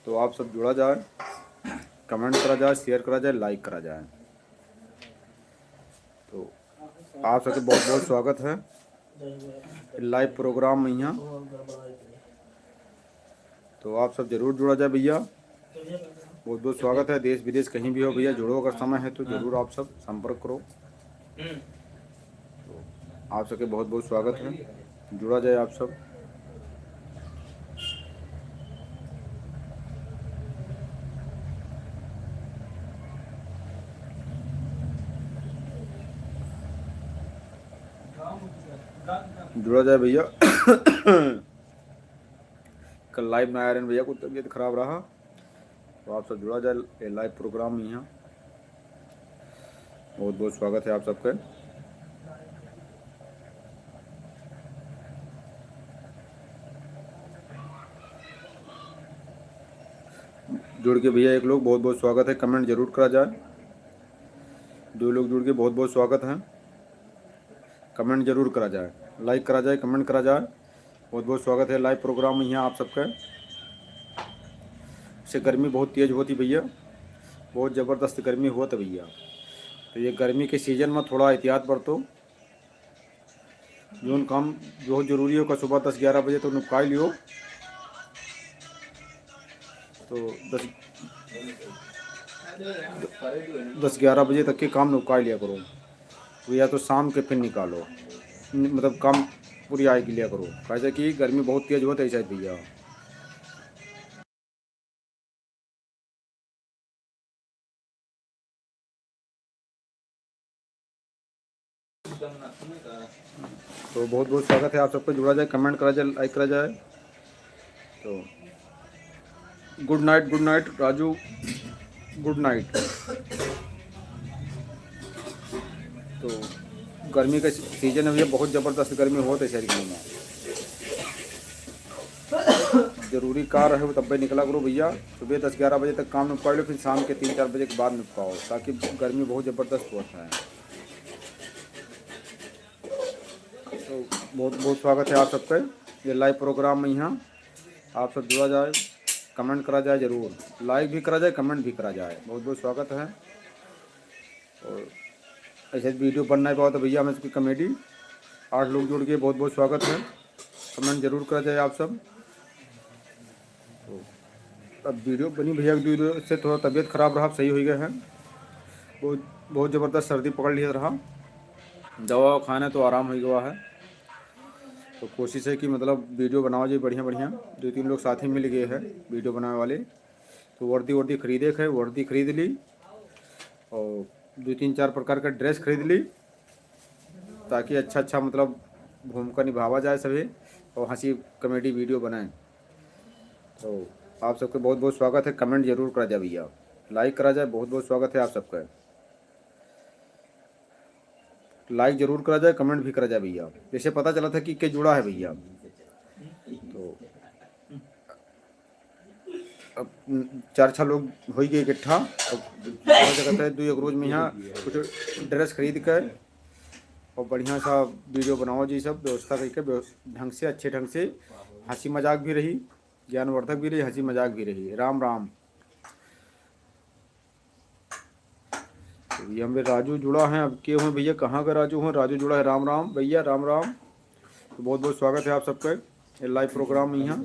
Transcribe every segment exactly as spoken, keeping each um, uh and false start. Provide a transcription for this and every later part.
तो आप सब जुड़ा जाए, comment करा जाए, share करा जाए, like करा जाए। तो आप सबके बहुत बहुत स्वागत है live program में यहाँ। तो आप सब जरूर जुड़ा जाए भैया, बहुत बहुत स्वागत है। देश विदेश कहीं भी हो भैया, जुड़ो, अगर समय है तो जरूर आप सब संपर्क करो। तो आप सबके बहुत बहुत स्वागत है, जुड़ा जाए आप सब। जुड़ा जाए भैया। कल live ना आए रहन भैया, कुछ तबीयत खराब रहा, तो आप सब जुड़ा जाए ये live program में यहाँ। बहुत बहुत स्वागत है आप सबके। जुड़ के भैया एक लोग बहुत बहुत स्वागत है, comment जरूर करा जाए। दो लोग जुड़ के बहुत बहुत स्वागत है, comment जरूर करा जाए, like करा जाए, comment करा जाए। बहुत बहुत स्वागत है live program में यहाँ आप सबके। से गर्मी बहुत तेज होती भैया, बहुत जबरदस्त गर्मी होत है भैया। तो ये गर्मी के season में थोड़ा एहतियात बरतो। जौन काम बहुत जरूरी हो, का सुबह दस ग्यारह बजे तक निपटाई लियो। तो दस, दस ग्यारह बजे तक के काम निपटाई लिया करो। तो या तो शाम के फिर निकालो, मतलब काम पूरी आए के लिया करो, कैसे कि गर्मी बहुत तेज होत है ऐसा भैया। तो बहुत बहुत स्वागत है आप सबको, जुड़ा जाए, comment करा जाए, like करा जाए। तो good night, good night राजू, good night। तो गर्मी का season है भैया, बहुत जबरदस्त गर्मी होत है शहर में। जरूरी कार है वो तब्बे निकला करो भैया, सुबह दस ग्यारह बजे तक काम निपटा लो, फिर शाम के तीन चार बजे के बाद निपटाओ, ताकि गर्मी बहुत जबरदस्त होत है। तो बहुत बहुत स्वागत है आप सबके ये live program में। यहाँ आप सब जुड़ा जाए, comment करा जाए जरूर, like भी करा जाए, comment भी करा जाए। बहुत बहुत स्वागत है। और ऐसे video बन नहीं पावा तो भैया हम इसकी comedy, आठ लोग जुड़ के बहुत बहुत स्वागत है। Comment जरूर करा जाए आप सब। तो अब video बनी भैया, एक दो दिन से थोड़ा तबीयत खराब रहा, अब सही हो गया है। बहुत बहुत जबरदस्त सर्दी पकड़ लिया रहा, दवा खाने तो आराम हो गया है। तो कोशिश है कि मतलब video बनावा जाए बढ़िया बढ़िया। दो तीन लोग साथी मिल गए हैं video बनावे वाले, तो वर्दी वर्दी खरीदे के है, वर्दी खरीद ली और दो तीन चार प्रकार का dress खरीद ली, ताकि अच्छा अच्छा मतलब भूमिका निभावा जाए सभी और हंसी comedy video बनाएं। तो आप सबके बहुत बहुत स्वागत है, comment जरूर करा जाए भैया, like करा जाए, बहुत बहुत स्वागत है आप सबका। Like जरूर करा जाए, comment भी करा जाए भैया, जैसे पता चला था कि के जुड़ा है भैया। तो अब चार छह लोग हो ही गए इकट्ठा। अब हो सकता है दो एक रोज में यहाँ कुछ dress खरीद कर और बढ़िया सा video बनाओ जी, सब व्यवस्था करके व्यव-, ढंग से, अच्छे ढंग से, हंसी मजाक भी रही, ज्ञानवर्धक भी रही, हंसी मजाक भी रही। राम राम। तो ये हमें राजू जुड़ा है, अब के हुए भैया, कहाँ का राजू हुए? राजू जुड़ा है, राम राम भैया, राम राम। तो बहुत बहुत स्वागत है आप सबका ये live program में। यहाँ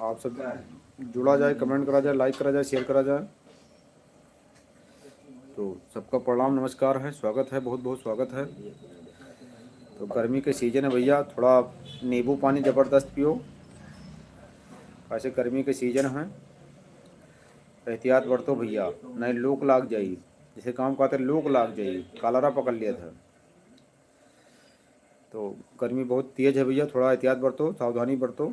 आप सब जुड़ा जाए, comment करा जाए, like करा जाए, share करा जाए। तो सबका प्रणाम, नमस्कार है, स्वागत है, बहुत बहुत स्वागत है। तो गर्मी के season है भैया, थोड़ा नींबू पानी जबरदस्त पियो, ऐसे गर्मी के season है। एहतियात बरतो भैया, नहीं लूक लाग जाई, जैसे गाँव कहते लूक लाग जाई, कालरा पकड़ लिया था। तो गर्मी बहुत तेज है भैया, थोड़ा एहतियात बरतो, सावधानी बरतो।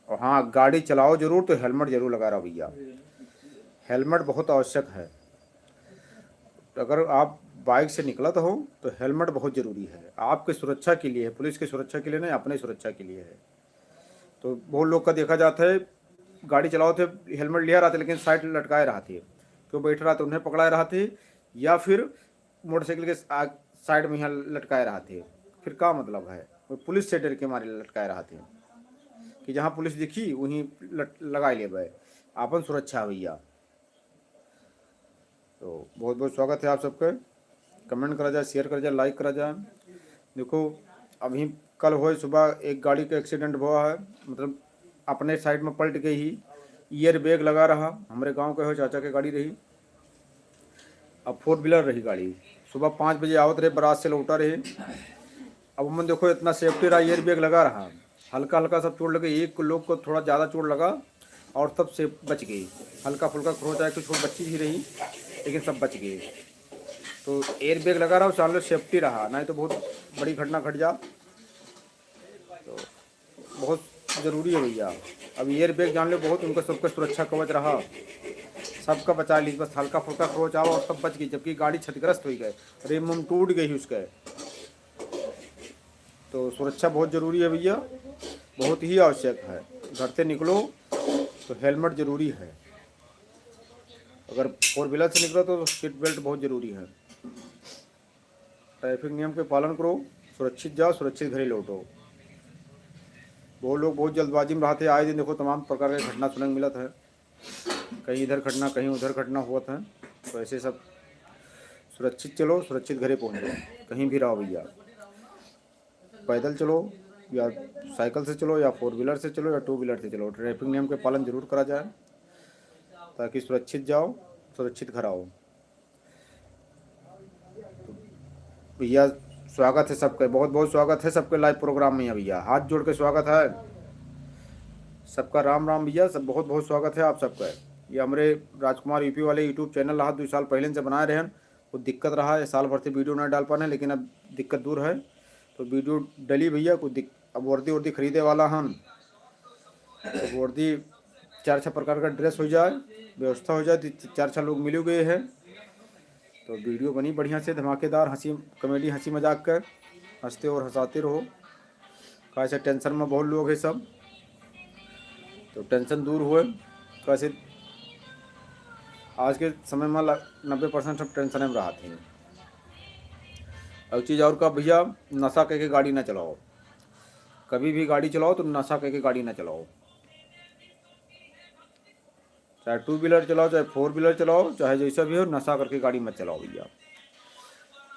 और हाँ, गाड़ी चलाओ जरूर तो helmet जरूर लगा रहा भैया, helmet बहुत आवश्यक है। अगर आप bike से निकलत हो तो helmet बहुत जरूरी है, आपके सुरक्षा के लिए है, पुलिस की सुरक्षा के लिए नहीं, अपने सुरक्षा के लिए है। तो बहुत लोग का देखा जाता है, गाड़ी चलावत है, helmet लिया रहते, लेकिन side लटकाए रहते, क्यों बैठ रहते, उन्हें पकड़ाए रहते, या फिर motorcycle के आ-, side में यहाँ लटकाए रहते, फिर का मतलब है? वो पुलिस से डर के मारे लटकाए रहते। कि जहाँ पुलिस दिखी, वहीं लट-, लगाइ लेबे। आपन सुरक्षा है भैया। तो बहुत बहुत स्वागत है आप सबके। Comment करा जाए, share करा जाए, like करा जाए। देखो, अभी कल होए सुबह एक गाड़ी का accident हुआ है, मतलब अपने side में पलट गई ही, air bag लगा रहा, हमरे गाँव के हो, चाचा के गाड़ी रही, अब four wheeler रही गाड़ी। सुबह पाँच बजे आवत रहे, बारात से लौटा रहे। अब हमन देखो, इतना safety रहा, air bag लगा रहा, हल्का हल्का सब चोट लगे, एक लोग को थोड़ा ज़्यादा चोट लगा और सब से बच गए। हल्का फुल्का खरोंच आए, कुछ बच्ची ही रही, लेकिन सब बच गए। तो air bag लगा रहा, सामने safety रहा, नहीं तो बहुत बड़ी घटना घट जा। तो बहुत ज़रूरी है भैया। अब air bag जान लो, बहुत उनका सबका सुरक्षा कवच रहा, सबका बचा ली। बस हल्का फुल्का खरोंच आवा और सब बच गई, जबकि गाड़ी क्षतिग्रस्त हो गए, rim उम टूट गई उसके। तो सुरक्षा बहुत ज़रूरी है भैया, बहुत ही आवश्यक है। घर से निकलो तो helmet ज़रूरी है, अगर four wheeler से निकलो तो seat belt बहुत ज़रूरी है। Traffic नियम के पालन करो, सुरक्षित जाओ, सुरक्षित घरे लौटो। बहुत लोग बहुत जल्दबाजी में रहते हैं, आए दिन देखो तमाम प्रकार के घटना सुने के मिलत है, कहीं इधर घटना, कहीं उधर घटना होत है। तो ऐसे सब सुरक्षित चलो, सुरक्षित घरे पहुँचो, कहीं भी रहो भैया, पैदल चलो या साइकिल से चलो या four wheeler से चलो या two wheeler से चलो, traffic नियम के पालन जरूर करा जाए, ताकि सुरक्षित जाओ, सुरक्षित घर आओ। भैया, स्वागत है सबके, बहुत बहुत स्वागत है सबके live program में। भैया, हाथ जोड़ के स्वागत है सबका, राम राम भैया, सब बहुत बहुत स्वागत है आप सबका। ये हमरे राजकुमार यूपी वाले YouTube channel रहा, दो साल पहले से बनाए रहन, कुछ दिक्कत रहा है, साल भर से video ना डाल पाने, लेकिन अब दिक्कत दूर है, तो video डली भैया। कुछ दिक-, अब वर्दी वर्दी खरीदे वाला हन, तो वर्दी चार छह प्रकार का dress हो जाए, व्यवस्था हो जाए, तो चार छह लोग मिल गए हैं, तो video बनी बढ़िया से, धमाकेदार, हंसी comedy, हंसी मजाक कर, हंसते और हंसाते रहो। कैसे tension में बहुत लोग हैं सब, तो tension दूर हुए। कैसे आज के समय में ल-, नब्बे percent सब tension में रहत हैं। और चीज़ और का भैया, नशा करके गाड़ी ना चलाओ, कभी भी गाड़ी चलाओ तो नशा करके गाड़ी ना चलाओ, चाहे two wheeler चलाओ, चाहे four wheeler चलाओ, चाहे जैसा भी हो, नशा करके गाड़ी मत चलाओ भैया,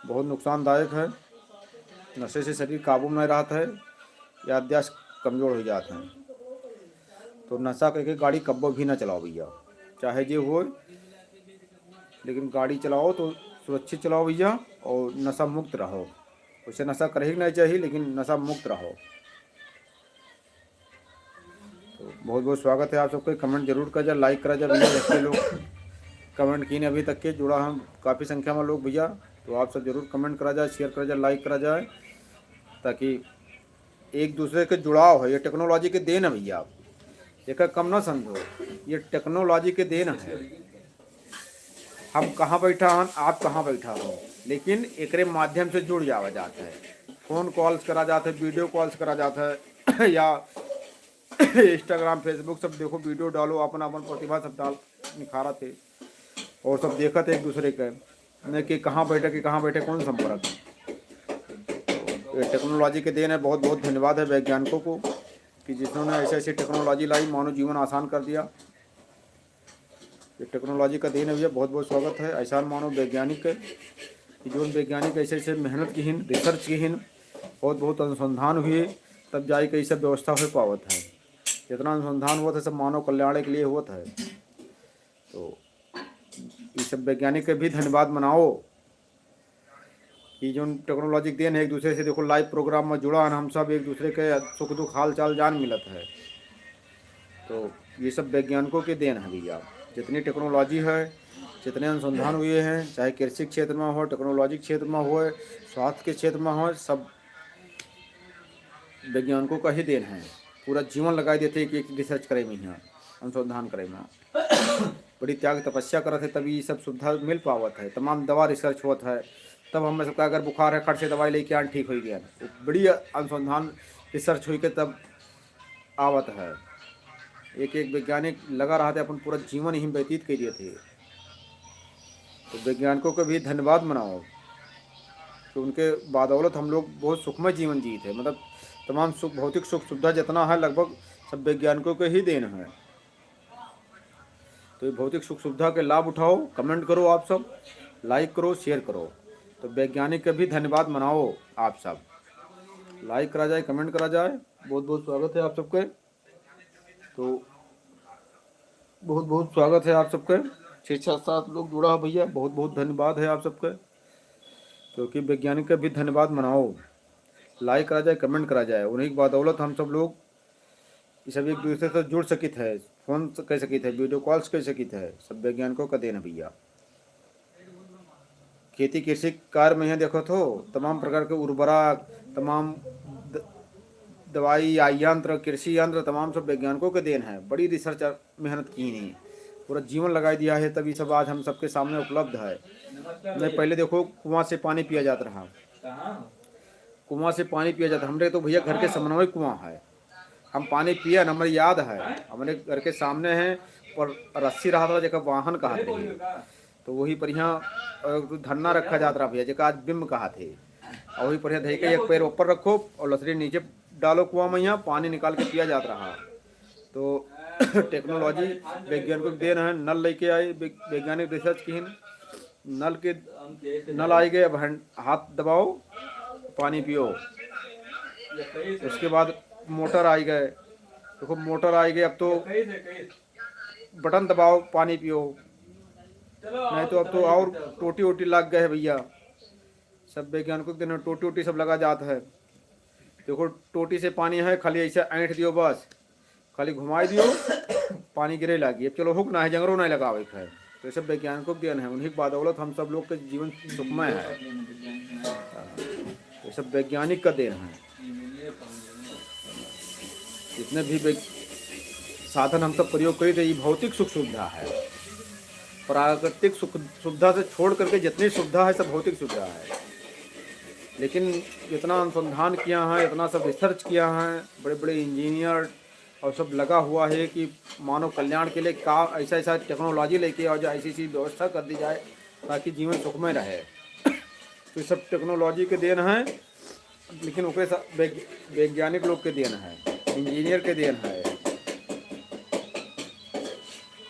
बहुत नुकसानदायक है। नशे से शरीर काबू में नहीं रहत है, याददाश्त कमजोर हो जात है। तो नशा करके गाड़ी कब्बो भी ना चलाओ भैया, चाहे जे हो, लेकिन गाड़ी चलाओ तो सुरक्षित चलाओ भैया, और नशा मुक्त रहो। वैसे नशा करे ही नहीं चाहिए, लेकिन नशा मुक्त रहो। तो बहुत बहुत स्वागत है आप सबके। Comment जरूर करा जाए, like करा जाए भैया, जैसे लोग comment कीन अभी तक के जुड़ा हम काफ़ी संख्या में लोग भैया, तो आप सब जरूर comment करा जाए, share करा जाए, like करा जाए, ताकि एक दूसरे के जुड़ाव है। ये technology के देन है भैया, एका कम ना समझो, ये technology के देन है। हम कहाँ बैठा हन, आप कहाँ बैठा हो, लेकिन एकरे माध्यम से जुड़ जावा जात है। Phone calls करा जात है, video calls करा जात है, या Instagram, Facebook सब देखो, video डालो, अपन अपन प्रतिभा सब डाल निखारत है और सब देखत है एक दूसरे के, न कि कहाँ बैठे, कि कहाँ बैठे, कौन संपर्क। ये technology के देन है। बहुत बहुत धन्यवाद है वैज्ञानिकों को कि जिन्होंने ऐसे ऐसे technology लाई, मानव जीवन आसान कर दिया। ये technology का देन है भैया, बहुत बहुत स्वागत है। ऐसा मानो वैज्ञानिक है कि जोन वैज्ञानिक ऐसे ऐसे मेहनत किहिन, research किहिन, बहुत बहुत अनुसंधान हुए, तब जाए के ये सब व्यवस्था हो पावत है। जितना अनुसंधान होत है, सब मानव कल्याण के लिए होत है। तो ये सब वैज्ञानिक के भी धन्यवाद मनाओ। ई जोन technology के देन है, एक दूसरे से देखो live program में जुड़ा है, हम सब एक दूसरे के सुख दुख हाल चाल जान मिलत है। तो ये सब वैज्ञानिकों के देन है भैया। जितनी technology है, जितने अनुसंधान हुए हैं, चाहे कृषि क्षेत्र में हो, technology क्षेत्र में हो, स्वास्थ्य के क्षेत्र में हो, सब वैज्ञानिकों का ही देन है। पूरा जीवन लगाई देते हैं कि एक research करे में, यहाँ अनुसंधान करे में। बड़ी त्याग तपस्या करत है, तभी ये सब सुविधा मिल पावत है। तमाम दवा research होत है, तब हमें सबका अगर बुखार है, खट से दवाई लेके आन, ठीक हो गया। बड़ी अनुसंधान research हुई के तब आवत है। एक एक वैज्ञानिक लगा रहते, अपन पूरा जीवन यहीं व्यतीत कर दिए थे। तो वैज्ञानिकों को भी धन्यवाद मनाओ कि उनके बदौलत हम लोग बहुत सुखमय जीवन जीत है। मतलब तमाम सुख, भौतिक सुख सुविधा जितना है, लगभग सब वैज्ञानिकों के ही देन है। तो ये भौतिक सुख सुविधा के लाभ उठाओ, comment करो आप सब, like करो, share करो। तो वैज्ञानिक के भी धन्यवाद मनाओ आप सब। Like करा जाए, comment करा जाए। बहुत बहुत स्वागत है आप सबके। तो बहुत बहुत स्वागत है आप सबके। छः सात सात लोग जुड़ा है भैया, बहुत बहुत धन्यवाद है आप सबके। क्योंकि वैज्ञानिक के भी धन्यवाद मनाओ, like करा जाए, comment करा जाए। उन्हीं की बदौलत हम सब लोग ये सब एक दूसरे से जुड़ सकित है, phone से कह सकित है, video calls कह सकित है, सब वैज्ञानिकों का देन है भैया। खेती कृषि कार्य में यहाँ देखो तो तमाम प्रकार के उर्वरक, तमाम द-, दवाई या यंत्र, कृषि यंत्र, तमाम सब वैज्ञानिकों के देन है। बड़ी research मेहनत की नहीं, पूरा जीवन लगाई दिया है, तभी सब आज हम सबके सामने उपलब्ध है। नहीं, पहले देखो, कुआं से पानी पिया जाता रहा, कुआं से पानी पिया जाता। हमरे तो भैया घर के समन्वय कुआं है, हम पानी पिए न, हमरे याद है, हमरे घर के सामने है, पर रस्सी रहत रहा, जेकर वाहन कहत रहे, तो वही पर यहाँ, अ, धन्ना रखा जात रहा भैया, जेका आज बिम्ब कहत है। और वही पर यहाँ धइ के एक पैर ऊपर रखो और लसरी नीचे डालो कुआं में, यहाँ पानी निकाल के पिया जात रहा। तो technology वैज्ञानिकों की देन है, नल लेके आए वैग-, वैज्ञानिक research किहिन, नल के, नल आई गए, अब hand, हाथ दबाओ, पानी पियो। उसके बाद मोटर आई गए, देखो मोटर आई गए, अब तो button दबाओ, पानी पियो। नहीं तो अब तो और टोटी वोटी लग गए है भैया, सब वैज्ञानिकों के देन है, टोटी वोटी सब लगा जात है। देखो टोटी से पानी है, खाली ऐसे ऐंठ दियो बस, खाली घुमाई दियो, पानी गिरे लागी। अब चलो हुक ना है, जंगरो नहीं लगावे के है। तो ये सब वैज्ञानिकों के देन है, उन्हीं की बदौलत हम सब लोग के जीवन सुखमय है। ये सब वैज्ञानिक का देन है। जितने भी वैग-, साधन हम सब प्रयोग करी थे, ये भौतिक सुख सुविधा है। प्राकृतिक सुख सुविधा से छोड़ करके जितनी सुविधा है, सब भौतिक सुविधा है। लेकिन इतना अनुसंधान किया है, इतना सब research किया है, बड़े बड़े engineer और सब लगा हुआ है कि मानव कल्याण के लिए का ऐसा ऐसा technology लेके आओ, जो ऐसी ऐसी व्यवस्था कर दी जाए, ताकि जीवन सुखमय रहे। तो ये सब technology के देन है, लेकिन ओकरे सा-, वैग-, वैज्ञानिक लोग के देन है, engineer के देन है,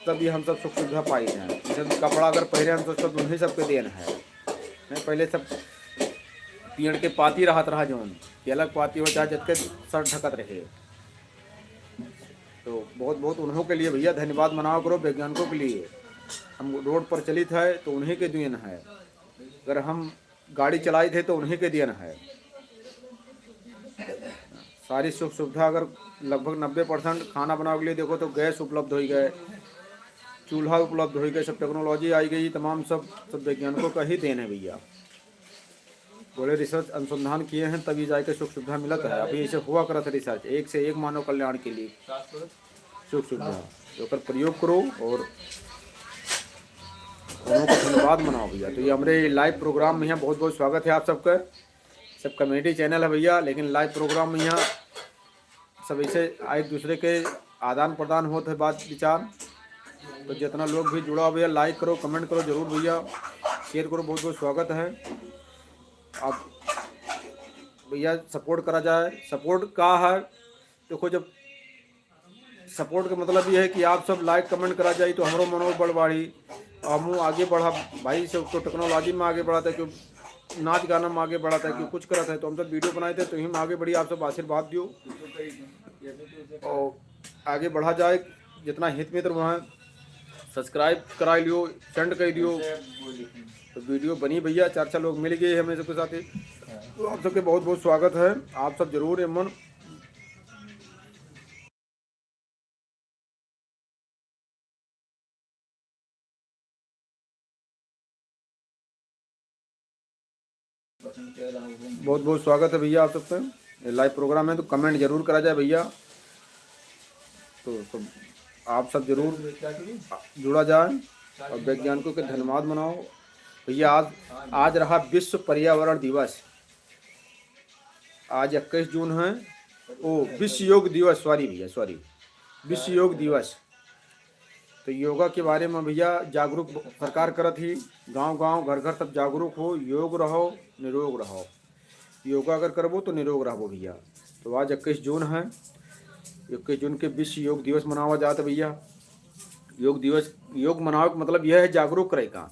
तब ये हम सब सुख सुविधा पाई हैं। जैसे कपड़ा अगर पहने हम सब, सब उन्हीं सबके देन है। नहीं, पहले सब पेड़ के पाती रहत रहा, जौन केला के पाती हो, चाहे जतके सर ढकत रहे। तो बहुत बहुत उन्हों के लिए भैया धन्यवाद मनाओ करो, वैज्ञानिकों के लिए। हम रोड पर चलित है तो उन्हीं के देन है, अगर हम गाड़ी चलाइत है तो उन्हीं के देन है। सारी सुख सुविधा अगर लगभग नब्बे percent, खाना बनावे के लिए देखो तो गैस उपलब्ध हो गए, चूल्हा उपलब्ध हो गए, सब technology आई गई, तमाम सब, सब वैज्ञानिकों का ही देन है भैया। बोले research अनुसंधान किए हैं तभी जाके सुख सुविधा मिलत है। अभी ऐसे हुआ करत है research, एक से एक मानव कल्याण के लिए सुख सुविधा, तो ओकर प्रयोग करो और उन्हों को धन्यवाद मनाओ भैया। तो ये हमरे live program में यहाँ बहुत बहुत स्वागत है आप सबका। सब comedy channel है भैया, लेकिन live program में यहाँ सब ऐसे एक दूसरे के आदान प्रदान होत है बात विचार। तो जितना लोग भी जुड़ा भैया, like करो, comment करो जरूर भैया, share करो, बहुत बहुत स्वागत है। आप भैया support करा जाए। Support का है, देखो जब support का मतलब ये है कि आप सब like comment करा जाए तो हमरो मनोबल बढ़ी, हम आगे बढ़ा। भाई सब तो technology में आगे बढ़त है, क्यों नाच गाना में आगे बढ़त है, क्यों कुछ करत है, तो हम सब video बनाइत है तो ही में आगे बढ़ी। आप सब आशीर्वाद दियो और आगे बढ़ा जाए। जितना हित मित्र वहाँ subscribe करा लियो, send कर दियो। तो video बनी भैया, चार चार लोग मिल गए हमें सबके साथ ही। तो आप सबके बहुत बहुत स्वागत है। आप सब जरूर एमन बहुत बहुत स्वागत है भैया आप सबके। ये live program है तो comment जरूर करा जाए भैया। तो, तो आप सब जरूर जुड़ा जाए और वैज्ञानिकों के धन्यवाद मनाओ भैया। आज, आज रहा विश्व पर्यावरण दिवस। आज इक्कीस जून है, ओ विश्व योग दिवस, sorry भैया, sorry, विश्व योग दिवस। तो योगा के बारे में भैया जागरूक सरकार करत ही, गांव गांव घर घर सब जागरूक हो, योग रहो, निरोग रहो। योगा अगर करबो तो निरोग रहबो भैया। तो आज इक्कीस जून है, इक्कीस जून के विश्व योग दिवस मनावा जात है भैया। योग दिवस, योग मनावे का मतलब यह है जागरूक करे का।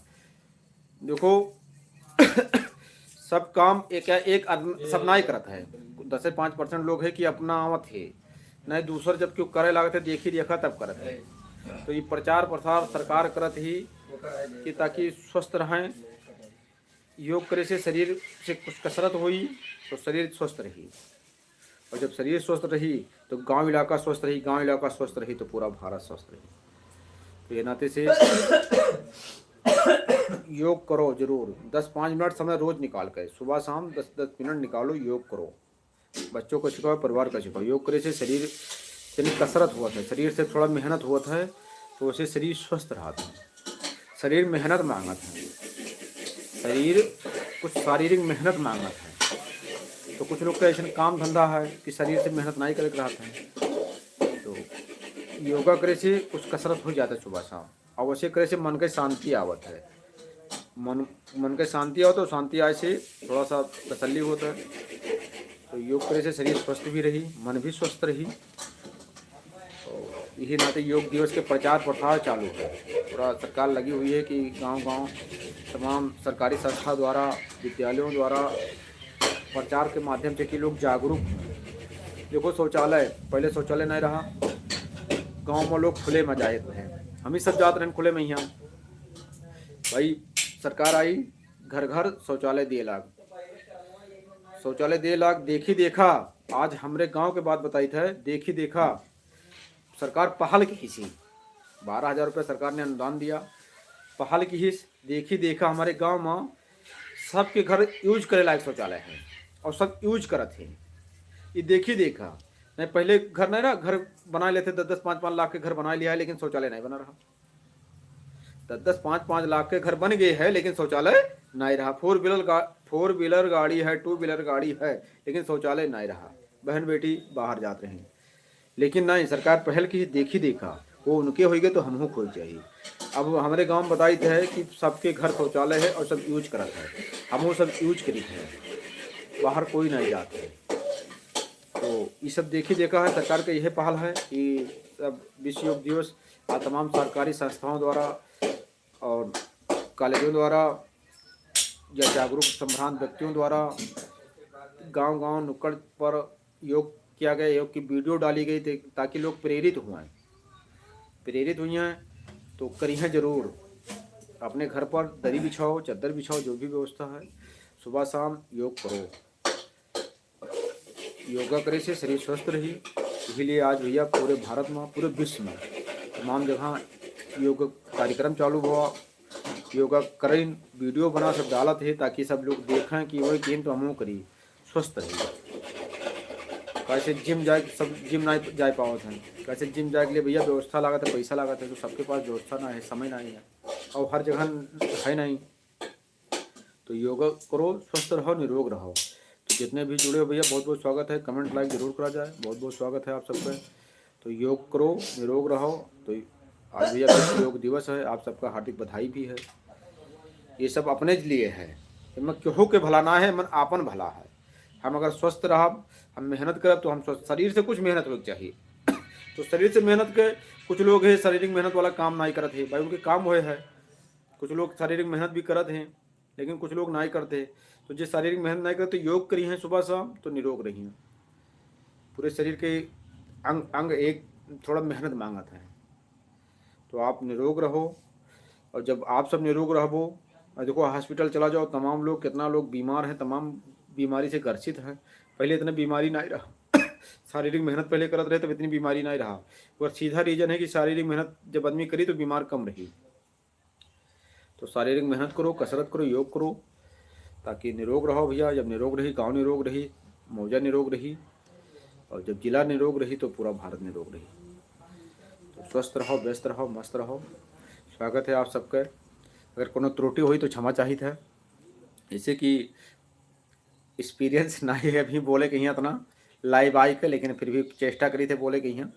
देखो, सब काम एक, एक आदमी सब नाई करत है। दस से पाँच परसेंट लोग है कि अपना आवत है, नहीं दूसर जब क्यों करे लागत है, देखी देखा तब करत है। तो ये प्रचार प्रसार सरकार करत ही कि ताकि स्वस्थ रहें। योग करे से शरीर से कुछ कसरत होई तो शरीर स्वस्थ रही, और जब शरीर स्वस्थ रही तो गांव इलाका स्वस्थ रही, गांव इलाका स्वस्थ रही तो पूरा भारत स्वस्थ रही। तो ये नाते से योग करो जरूर, दस पाँच मिनट समय रोज निकाल के, सुबह शाम दस दस मिनट निकालो, योग करो। बच्चों को सिखाओ, परिवार का सिखाओ। योग करे से शरीर से कसरत होत है, शरीर से थोड़ा मेहनत होत है, तो उसे शरीर स्वस्थ रहत है। शरीर मेहनत मांगत है, शरीर कुछ शारीरिक मेहनत मांगत है। तो कुछ लोग का ऐसा काम धंधा है कि शरीर से मेहनत नहीं करे के रहत है। तो योगा करे से कुछ कसरत हो जाता है सुबह शाम, और वैसे करे से मन के शांति आवत है। मन, मन के शांति आवत है, शांति आए से थोड़ा सा तसल्ली होता है। तो योग करे से शरीर स्वस्थ भी रही, मन भी स्वस्थ रही। तो यही नाते योग दिवस के प्रचार प्रसार चालू है, पूरा सरकार लगी हुई है कि गांव गांव तमाम सरकारी संस्था द्वारा, विद्यालयों द्वारा प्रचार के माध्यम से कि लोग जागरूक हों। देखो, शौचालय, पहले शौचालय नहीं रहा, गांव में लोग खुले में जाए रहे, हम ही सब जात रहन खुले में। यहाँ भाई, सरकार आई, घर घर शौचालय दिए लाग, शौचालय दिए लाग। देखी देखा, आज हमरे गांव के बात बताई थे, देखी देखा, सरकार पहल किहिस, बारह हजार रुपये सरकार ने अनुदान दिया, पहल किहिस। देखी देखा, हमारे गांव में सबके घर यूज करे लायक शौचालय है और सब यूज करत है। ये देखी देखा, नहीं पहले घर नहीं रहा, घर बना लेते, दस दस पाँच पाँच लाख के घर बना लिया है, लेकिन शौचालय नहीं बना रहा। दस दस पाँच पाँच लाख के घर बन गए हैं, लेकिन शौचालय नहीं रहा। फोर व्हीलर गा-, फोर व्हीलर गाड़ी है, टू व्हीलर गाड़ी है, लेकिन शौचालय नहीं रहा। बहन बेटी बाहर जात रही, लेकिन नहीं, सरकार पहल की, देखी देखा, वो उनके होइगे तो हमहू खोल चाहिए। अब हमारे गांव में बताई थे कि सबके घर शौचालय है और सब यूज करत है, हमहू सब यूज करी है, बाहर कोई नहीं जात है। तो ये सब देखी देखा है, सरकार का यह पहल है कि सब विश्व योग दिवस आ तमाम सरकारी संस्थाओं द्वारा और कॉलेजों द्वारा या जागरूक संभ्रांत व्यक्तियों द्वारा गांव-गांव नुक्कड़ पर योग किया गया, योग की वीडियो डाली गई थे, ताकि लोग प्रेरित हुए, प्रेरित हुए हैं तो करिहें जरूर। अपने घर पर दरी बिछाओ, चादर बिछाओ, जो भी व्यवस्था है, सुबह शाम योग करो। योगा करे से शरीर स्वस्थ रही। इसीलिए आज भैया पूरे भारत में, पूरे विश्व में तमाम जगह योग कार्यक्रम चालू हुआ। योगा करें, वीडियो बना सब डालत है, ताकि सब लोग देखें कि वही किन तो हमहू करी, स्वस्थ रही। कैसे जिम जाए, सब जिम नहीं जाए पावत हैं, कैसे जिम जाए के लिए भैया व्यवस्था लागत है, पैसा लागत है, तो सबके पास व्यवस्था ना है, समय नहीं है और हर जगह है नहीं। तो योगा करो, स्वस्थ रहो, निरोग रहो। तो जितने भी जुड़े हो भैया, बहुत बहुत स्वागत है। कमेंट लाइक जरूर करा जाए, बहुत बहुत स्वागत है आप सबका। तो योग करो, निरोग रहो। तो आज भैया विश्व योग दिवस है, आप सबका हार्दिक बधाई भी है। ये सब अपने लिए है, इनमें केहू के भला ना है, मन आपन भला है। हम अगर स्वस्थ रहब, हम मेहनत करब, तो हम स्वस्थ, शरीर से कुछ मेहनत होए के चाहिए। तो शरीर से मेहनत के, कुछ लोग है शारीरिक मेहनत वाला काम नहीं करत है भाई, उनके काम होए है। कुछ लोग शारीरिक मेहनत भी करत हैं, लेकिन कुछ लोग नहीं करते। तो जे शारीरिक मेहनत नहीं करते, योग करी हैं सुबह शाम, तो निरोग रही हैं। पूरे शरीर के अंग अंग एक थोड़ा मेहनत मांगत है। तो आप निरोग रहो, और जब आप सब निरोग रहबो, और देखो, हॉस्पिटल चला जाओ, तमाम लोग, कितना लोग बीमार हैं, तमाम बीमारी से ग्रसित हैं। पहले इतने बीमारी नहीं रहा, शारीरिक मेहनत पहले करत रहे, तब इतनी बीमारी नहीं रहा। और सीधा रीजन है कि शारीरिक मेहनत जब आदमी करी, तो बीमार कम रही। तो शारीरिक मेहनत करो, कसरत करो, योग करो, ताकि निरोग रहो भैया। जब निरोग रही, गांव निरोग रही, मौजा निरोग रही, और जब जिला निरोग रही, तो पूरा भारत निरोग रही। तो स्वस्थ रहो, व्यस्त रहो, मस्त रहो। स्वागत है आप सबके। अगर कोनो त्रुटि होई, तो क्षमा चाहित है, जैसे कि एक्सपीरियंस नहीं है अभी बोले के यहाँ इतना लाइव आई के, लेकिन फिर भी चेष्टा करी थे बोले के यहाँ।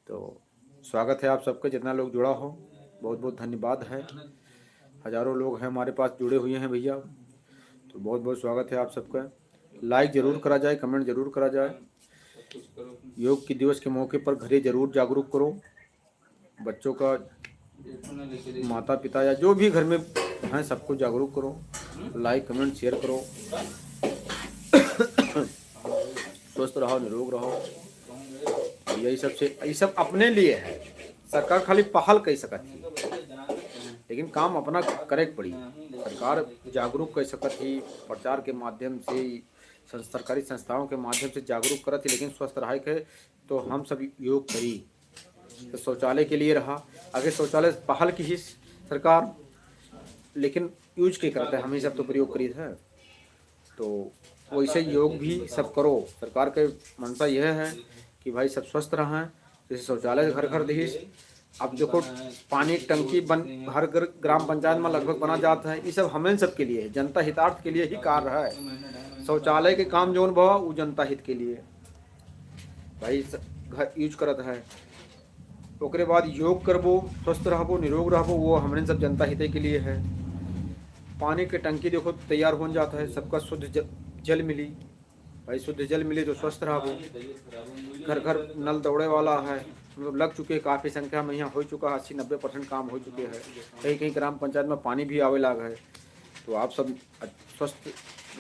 तो स्वागत है आप सबके, जितना लोग जुड़ा हो, बहुत बहुत धन्यवाद है। हजारों लोग हैं हमारे पास जुड़े हुए हैं भैया, तो बहुत बहुत स्वागत है आप सबका। लाइक जरूर करा जाए, कमेंट जरूर करा जाए। योग के दिवस के मौके पर घरे जरूर जागरूक करो, बच्चों का, माता पिता या जो भी घर में हैं, सबको जागरूक करो, like, comment, share करो। स्वस्थ रहो, निरोग रहो। यही सब से, ये सब अपने लिए है, सरकार खाली पहल कह सकत ही, लेकिन काम अपना करे के पड़ी। सरकार जागरूक कह सकत ही, प्रचार के माध्यम से, संस-, सरकारी संस्थाओं के माध्यम से जागरूक करत ही, लेकिन स्वस्थ रहे के तो हम सब योग करी। तो शौचालय के लिए रहा, आगे शौचालय पहल की ही सरकार, लेकिन use के करत है, हम ही सब तो प्रयोग करीत है। तो वैसे योग भी सब करो। सरकार के मंशा यह है कि भाई सब स्वस्थ रहें, जैसे शौचालय घर घर दिहिस। अब देखो, पानी टंकी बन, हर घर, ग्राम पंचायत में लगभग बना जात है। ये सब हमन सब के लिए है, जनता हितार्थ के लिए ही कार्य है। शौचालय के काम जौन बा, वो जनता हित के लिए भाई स-, घर use करत है। ओकरे बाद योग करबो, स्वस्थ रहबो, निरोग रहबो, वो हमरे सब जनता हित के लिए है। पानी के टंकी देखो तैयार होन जात है, सबका शुद्ध ज-, जल मिली। भाई शुद्ध जल मिले तो स्वस्थ रहबो। घर घर नल दौड़े वाला है, मतलब लग चुके हैं, काफ़ी संख्या में यहाँ हो चुका है, अस्सी नब्बे percent काम हो चुके हैं। कहीं कहीं ग्राम पंचायत में पानी भी आवे लाग है। तो आप सब अ-, स्वस्थ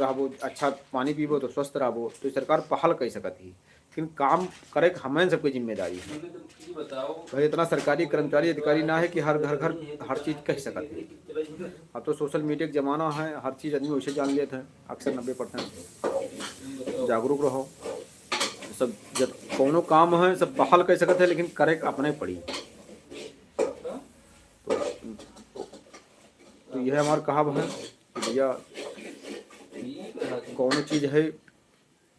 रहबो, अच्छा पानी पीबो तो स्वस्थ रहबो। तो सरकार पहल कह सकत ही, लेकिन काम करे के हमन सबके जिम्मेदारी है। भाई इतना सरकारी कर्मचारी अधिकारी ना है कि हर घर घर हर चीज़ कह सकत है। अब तो social media के ज़माना है, हर चीज़ आदमी वैसे जान लेत है अक्सर नब्बे percent। जागरूक रहो। सब जब कौनो काम है, सब पहल कह सकत है, लेकिन करे के अपने पड़ी। तो, तो यह हमार कहब है कि भैया, कौनो चीज़ है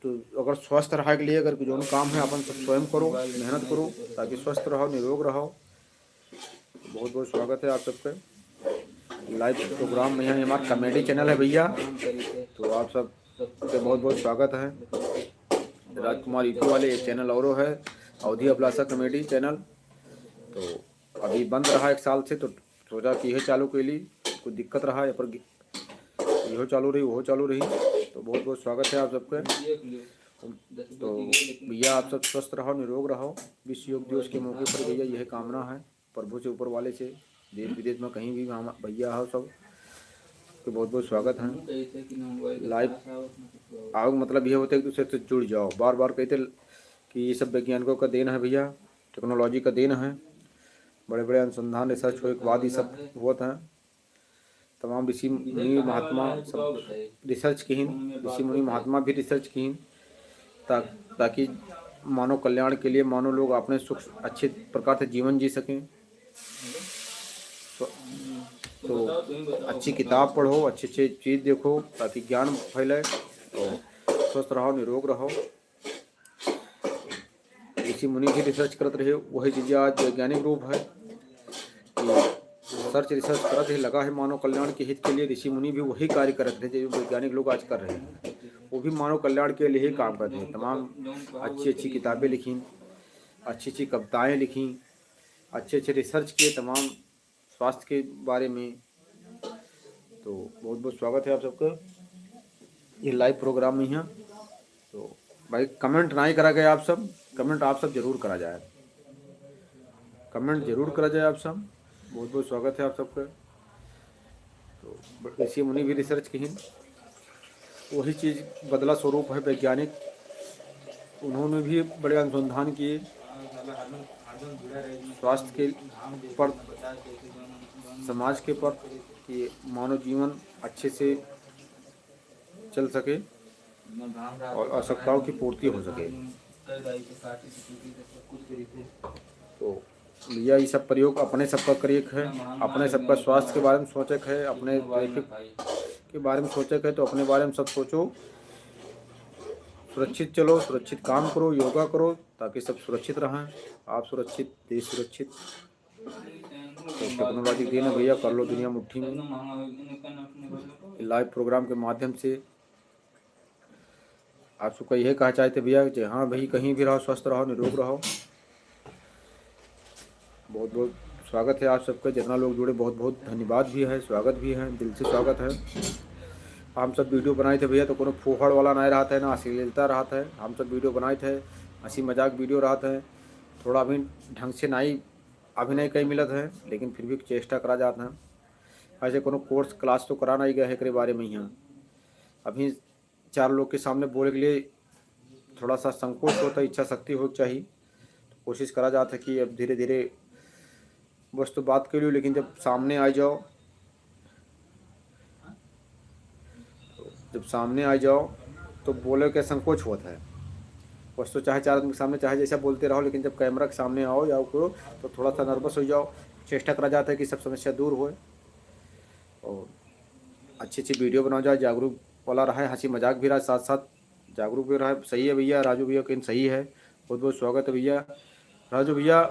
तो अगर स्वस्थ रहे के लिए अगर जौन काम है, अपन सब स्वयं करो, मेहनत करो, ताकि स्वस्थ रहो, निरोग रहो। बहुत बहुत स्वागत है आप सबके live program में। यहाँ हमारा comedy channel है भैया, तो आप सब के बहुत बहुत स्वागत है। राजकुमार YouTube वाले एक channel औरो है, अवधी अभिलाषा comedy channel, तो अभी बंद रहा एक साल से, तो सोचा कि यह चालू के लिए कुछ दिक्कत रहा, यहाँ पर गि-, इहो चालू रही, उहो चालू रही। तो बहुत बहुत स्वागत है आप सबके। तो भैया आप सब स्वस्थ रहो, निरोग रहो। विश्व योग दिवस के मौके पर भैया यह कामना है प्रभु से, ऊपर वाले से, देश विदेश में कहीं भी हम भैया हो सब के बहुत बहुत स्वागत है। Live आओ मतलब यह होता है एक दूसरे से जुड़ जाओ। बार बार कहते कि ये सब वैज्ञानिकों का देन है भैया, technology का देन है। बड़े बड़े अनुसंधान research होए के बाद ये सब होत है। तमाम ऋषि मुनि महात्मा सब research किहिन, ऋषि मुनि महात्मा भी research किहिन, ता-, ताकि मानव कल्याण के लिए मानव लोग अपने सुख अच्छे प्रकार से जीवन जी सकें। तो, तो अच्छी किताब पढ़ो, अच्छे अच्छे चीज़ देखो, ताकि ज्ञान फैले। तो स्वस्थ रहो, निरोग रहो। ऋषि मुनि भी research करत रहे, वही चीज़ें आज वैज्ञानिक रूप है कि search research करत ही लगा है मानव कल्याण के हित के लिए। ऋषि मुनि भी वही कार्य करत रहे जो वैज्ञानिक लोग आज कर रहे हैं, वो भी मानव कल्याण के लिए ही काम करते हैं। तमाम अच्छी अच्छी किताबें लिखी, अच्छी अच्छी कविताएँ लिखी, अच्छे अच्छे research किए तमाम स्वास्थ्य के बारे में। तो बहुत बहुत स्वागत है आप सबका ये live program में यहाँ। तो भाई comment नहीं करा गया आप सब, comment आप सब जरूर करा जाए, comment जरूर करा जाए आप सब। बहुत बहुत स्वागत है आप सबका। तो ब-, ऋषि मुनि भी research किहिन, वही चीज़ बदला स्वरूप है वैज्ञानिक, उन्होंने भी बड़े अनुसंधान किए स्वास्थ्य के पर, समाज के पर, कि मानव जीवन अच्छे से चल सके और आवश्यकताओं की पूर्ति हो सके। तो भैया, ये सब प्रयोग अपने सबका करे के है, अपने सबका स्वास्थ्य के बारे में सोचे के है, अपने traffic के बारे में सोचे के है, तो अपने बारे में सब सोचो। सुरक्षित चलो, सुरक्षित काम करो, योगा करो, ताकि सब सुरक्षित रहें, आप सुरक्षित, देश सुरक्षित। तो technology के देन है भैया, कर लो दुनिया मुट्ठी में। Live program के माध्यम से आप सबका यह कहा चाहते भैया कि हाँ भाई, कहीं भी रहो, स्वस्थ रहो, निरोग रहो। बहुत बहुत स्वागत है आप सबका, जितना लोग जुड़े बहुत बहुत धन्यवाद भी है, स्वागत भी है, दिल से स्वागत है। हम सब video बनाए थे भैया, तो कोनो फूहड़ वाला नहीं रहता है, ना अश्लीलता रहता है। हम सब video बनाए थे हँसी मजाक video रहत है, थोड़ा अभी ढंग से नाई अभिनय कई मिलत है, लेकिन फिर भी चेष्टा करा जात है। ऐसे कोनो course class तो करा नहीं गए है एकरे बारे में यहाँ। अभी चार लोग के सामने बोले के लिए थोड़ा सा संकोच होता है, इच्छा शक्ति हो चाहिए। तो कोशिश करा जात है कि अब धीरे धीरे बस तो बात कर लियो, लेकिन जब सामने आ जाओ, जब सामने आ जाओ तो बोले के संकोच होता है। बस तो चाहे चार आदमी के सामने चाहे जैसा बोलते रहो, लेकिन जब camera के सामने आओ या करो तो थोड़ा सा nervous हो जाओ। चेष्टा करा जाता है कि सब समस्या दूर होए और अच्छी अच्छी video बनाओ जाए, जागरूक वाला रहे, हँसी मजाक भी रहे, साथ साथ जागरूक भी रहे। सही है भैया, राजू भैया कहीं सही है। बहुत बहुत स्वागत है भैया। राजू भैया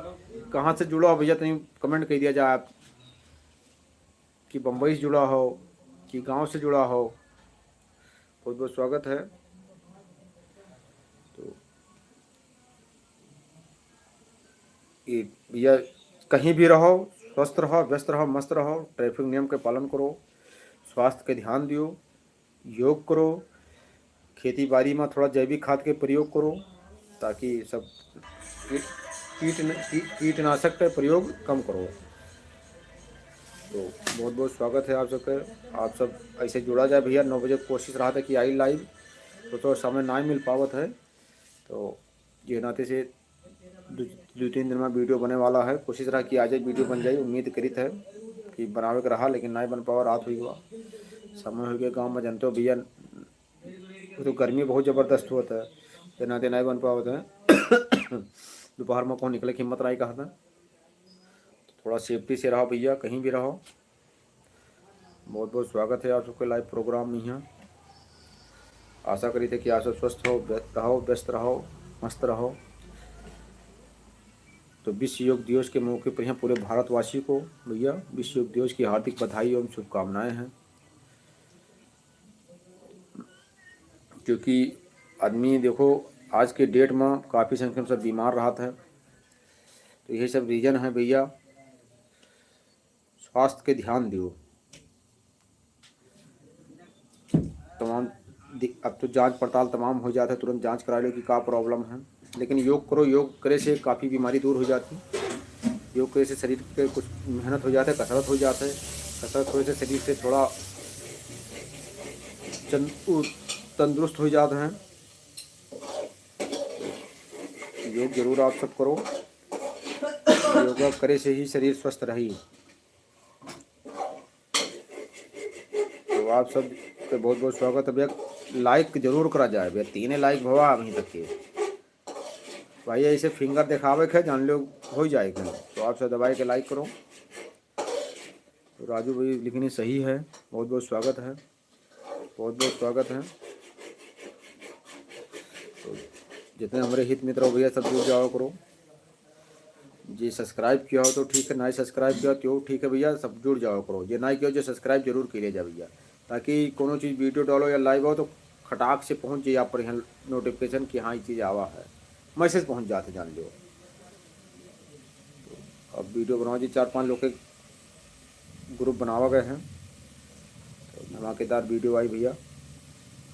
कहाँ से जुड़ा हो भैया, तनी comment कर दिया जाए आप कि बम्बई से जुड़ा हो कि गांव से जुड़ा हो। बहुत बहुत स्वागत है। तो ये भैया कहीं भी रहो, स्वस्थ रहो, व्यस्त रहो, मस्त रहो, traffic नियम के पालन करो, स्वास्थ्य के ध्यान दियो, योग करो, खेती बाड़ी में थोड़ा जैविक खाद के प्रयोग करो, ताकि सब कीट, कीट, की-, कीटनाशक का प्रयोग कम करो। तो बहुत बहुत स्वागत है आप सबके। आप सब ऐसे जुड़ा जाए भैया, नौ बजे कोशिश रहा था कि आई live, तो थोड़ा समय ना मिल पावत है, तो ये नाते से दो, दो तीन दिन में video बने वाला है। कोशिश रहा कि आज video बन जाए, उम्मीद करित है कि बनावे के रहा, लेकिन नहीं बन पावा, रात हुई हुआ समय हो गया। गाँव में जानते हो भैया, वो तो गर्मी बहुत ज़बरदस्त होता है, ये नाते नहीं बन पावत है। दोपहर में कौन निकले की हिम्मत नहीं कहता। तो थोड़ा safety से रहो भैया, कहीं भी रहो। बहुत बहुत स्वागत है आप सबके live program में यहाँ। आशा करी थे कि आप सब स्वस्थ हो, व्य-, रहो, व्यस्त रहो, मस्त रहो। तो विश्व योग दिवस के मौके पर यहाँ पूरे भारतवासी को भैया विश्व योग दिवस की हार्दिक बधाई एवं शुभकामनाएं हैं, क्योंकि आदमी देखो आज के date में काफ़ी संख्या में सब बीमार रहत है, तो यही सब reason है भैया। स्वास्थ्य के ध्यान दियो। तमाम दि-, अब तो जांच पड़ताल तमाम हो जात है, तुरंत जांच करा लो कि का problem है। लेकिन योग करो, योग करे से काफ़ी बीमारी दूर हो जाती। योग करे से शरीर के कुछ मेहनत हो जात है, कसरत हो जात है, कसरत होए से शरीर से थोड़ा चन-, उ-, तंदुरुस्त हो जात है। योग जरूर आप सब करो, योगा करे से ही शरीर स्वस्थ रही। तो आप सब के बहुत बहुत स्वागत है भैया। Like जरूर करा जाए भैया, तीने like भवा अभी तक के। भाई ऐसे finger दिखावे के है, जान लो हो जाए के। तो आप सब दबाए के like करो। तो राजू भाई लिखने सही है, बहुत बहुत स्वागत है, बहुत बहुत स्वागत है। तो जितने हमारे हित मित्र हो भैया, सब जुड़ जाओ करो। जी subscribe किया हो तो ठीक है, नहीं subscribe किया हो तो ठीक है भैया, सब जुड़ जाओ करो। जे नहीं किया हो, जो subscribe जरूर कर ले जा भैया, ताकि कोनो चीज़ video डालो या live हो तो खटाक से पहुँच जाए आप पर यहाँ notification कि हाँ ये चीज़ आवा है, message पहुँच जाते जान लो। तो अब video बनाओ जी, चार पांच लोग के group बनावा गए हैं, तो धमाकेदार video आई भैया,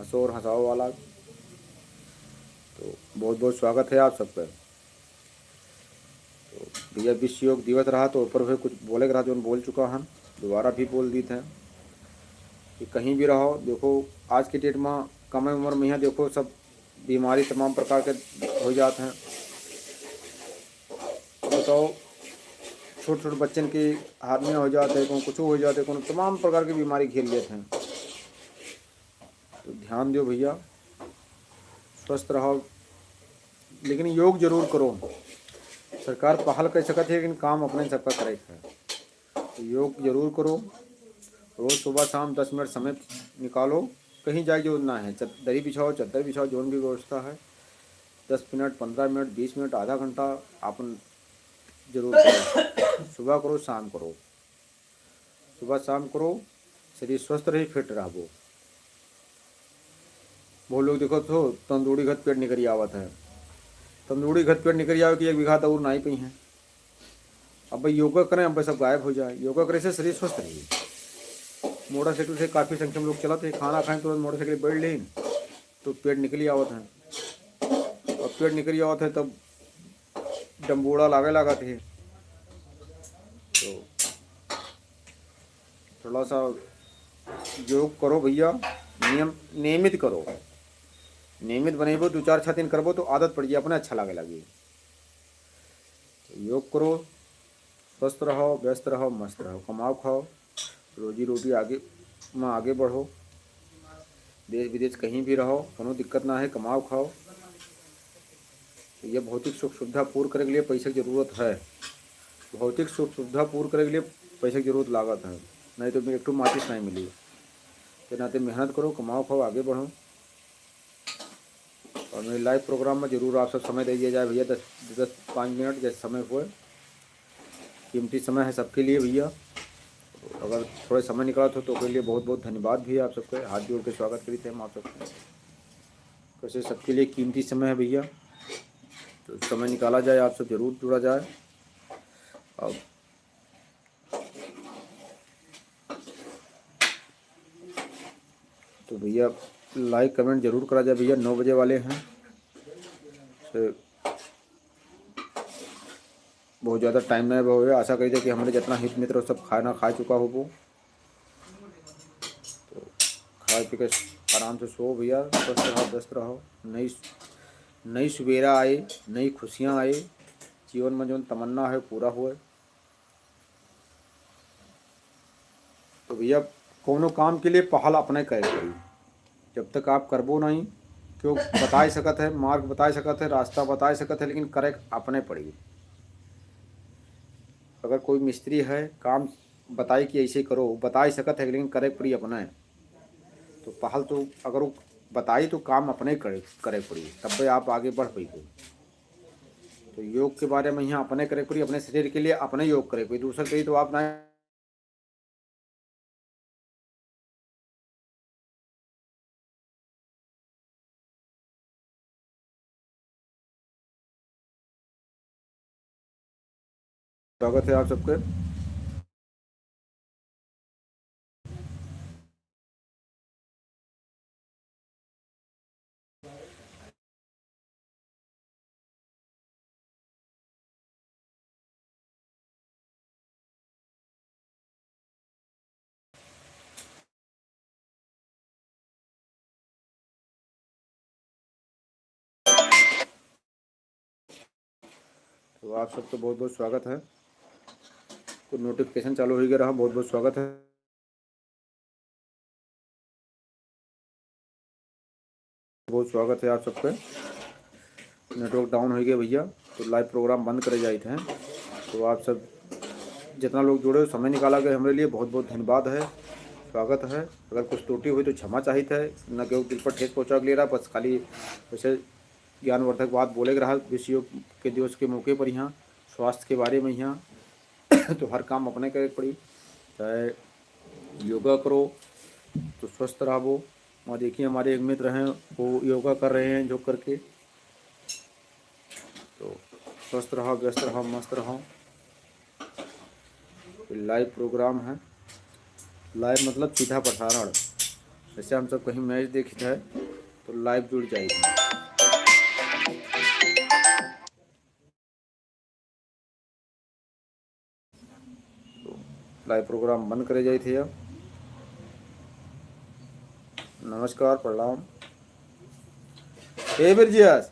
हंसो और हंसाओ वाला। तो बहुत बहुत स्वागत है आप सबका। तो भैया विश्व योग दिवस रहा तो ऊपर भी कुछ बोले के रहा, जो बोल चुका हन, दोबारा भी बोल दीत हैं कि कहीं भी रहो, देखो आज के date में कम उम्र में यहाँ देखो सब बीमारी तमाम प्रकार के हो जात हैं। बताओ, छोट छोट बच्चन के hernia हो जात है, कोनो कुछ हो जात है, कोनो तमाम प्रकार की बीमारी घेर लेत हैं। तो ध्यान दियो भैया, स्वस्थ रहो, लेकिन योग जरूर करो। सरकार पहल कर सकत है, लेकिन काम अपने सबका करे के है। तो योग जरूर करो, रोज सुबह शाम दस मिनट समय निकालो। कहीं जाए जो ना है, चद-, दरी बिछाओ, चद्दर बिछाओ, जोन भी व्यवस्था है, दस मिनट, पन्द्रह मिनट, बीस मिनट, आधा घंटा आपन जरूर करो। सुबह करो, शाम करो, सुबह शाम करो, शरीर स्वस्थ रही, fit रहबो। बहुत लोग देखो तो तंदूरी घत पेट निकरी आवत है, तंदूरी घत पेट निकरी आवे कि एक बीघा दौड़ नाई पई है। अब भाई योगा करें, अब भाई सब गायब हो जाए। योगा करे से शरीर स्वस्थ रही। मोटरसाइकिल से काफ़ी संख्या में लोग चलत है, खाना खाएं तुरंत मोटरसाइकिल बैठ लें तो पेट निकली आवत है। और पेट निकल आवत है, तब डंबोड़ा लागे लागत है। तो थोड़ा सा योग करो भैया, नियम, नियमित करो। नियमित बनेबो, दो चार छः दिन करबो तो आदत पड़ जाई, अपने अच्छा लागे लागी। तो योग करो, स्वस्थ रहो, व्यस्त रहो, मस्त रहो, कमाओ खाओ, रोजी रोटी आगे, मा आगे बढ़ो। देश विदेश कहीं भी रहो, कोनो दिक्कत ना है, कमाओ खाओ। तो ये भौतिक सुख सुविधा पूर्ण करे के लिए पैसे की जरूरत है। भौतिक सुख सुविधा पूर्ण करे के लिए पैसे की जरूरत लागत है, नहीं तो एक ठो माचिस नहीं मिली। तो नाते मेहनत करो, कमाओ खाओ, आगे बढ़ो। और मेरे लाइव प्रोग्राम में जरूर आप सब समय दे दिया जाए भैया, दस, दस, पाँच मिनट जैसे समय हुए, कीमती समय है सबके लिए भैया। अगर थोड़े समय निकालत हो तो ओकरे लिए बहुत बहुत धन्यवाद भैया आप सबके, हाथ जोड़ के स्वागत करी थे हम आप सबके। वैसे सबके लिए कीमती समय है भैया, तो समय निकाला जाए, आप सब जरूर जुड़ा जाए। अब तो भैया लाइक कमेंट जरूर करा जाए भैया, नौ बजे वाले हैं। से बहुत ज़्यादा टाइम नहीं हुए, आशा करी जाए कि हमारे जितना हित मित्र सब खाना खा चुका हो वो। तो खा पी के आराम से सो भैया, स्वस्थ रहो, व्यस्त रहो। नई, नई सुबेरा आए, नई खुशियाँ आए, जीवन में जौन तमन्ना है पूरा हुए। तो भैया, कौनो काम के लिए पहल अपने करे के पड़ी। जब तक आप करबो नहीं, क्यों बताए सकत है, मार्ग बताए सकत है, रास्ता बताए सकत है, लेकिन करे अपने पड़ी। अगर कोई मिस्त्री है, काम बताई कि ऐसे करो, बताए सकत है, लेकिन करे पड़ी अपने। तो पहल तो अगर वो बताई तो काम अपने करे, करे पड़ी, तब आप आगे बढ़ पाइबो। तो योग के बारे में यहाँ अपने करे पड़ी, अपने शरीर के लिए अपने योग करे पड़ी, दूसर के लिए तो आप ना। स्वागत है आप सबके। तो आप सबको बहुत बहुत स्वागत है। तो नोटिफिकेशन चालू हो गया रहा, बहुत बहुत स्वागत है। बहुत स्वागत है आप सबके। नेटवर्क डाउन हो गया भैया, तो लाइव प्रोग्राम बंद करे जाइत हैं। तो आप सब जितना लोग जुड़े हो, समय निकाला गया हमारे लिए, बहुत बहुत धन्यवाद है, स्वागत है। अगर कुछ त्रुटि हुई तो क्षमा चाहित है, न केहू दिल पर ठेस पहुँचा के ले रहा, बस खाली वैसे ज्ञानवर्धक बात बोले के रहा विश्व योग के दिवस के मौके पर यहाँ स्वास्थ्य के बारे में यहाँ। तो हर काम अपने करे के पड़ी, चाहे योगा करो तो स्वस्थ रहबो। वहाँ देखिए हमारे एक मित्र हैं, वो योगा कर रहे हैं झुक करके। तो स्वस्थ रहो, व्यस्त रहो, मस्त रहो। लाइव प्रोग्राम है, लाइव मतलब सीधा प्रसारण। जैसे हम सब कहीं मैच देखित है तो लाइव जुड़ जाइए। तो लाइव प्रोग्राम बंद करे जाइत है अब। नमस्कार, प्रणाम। ए बिरजियास,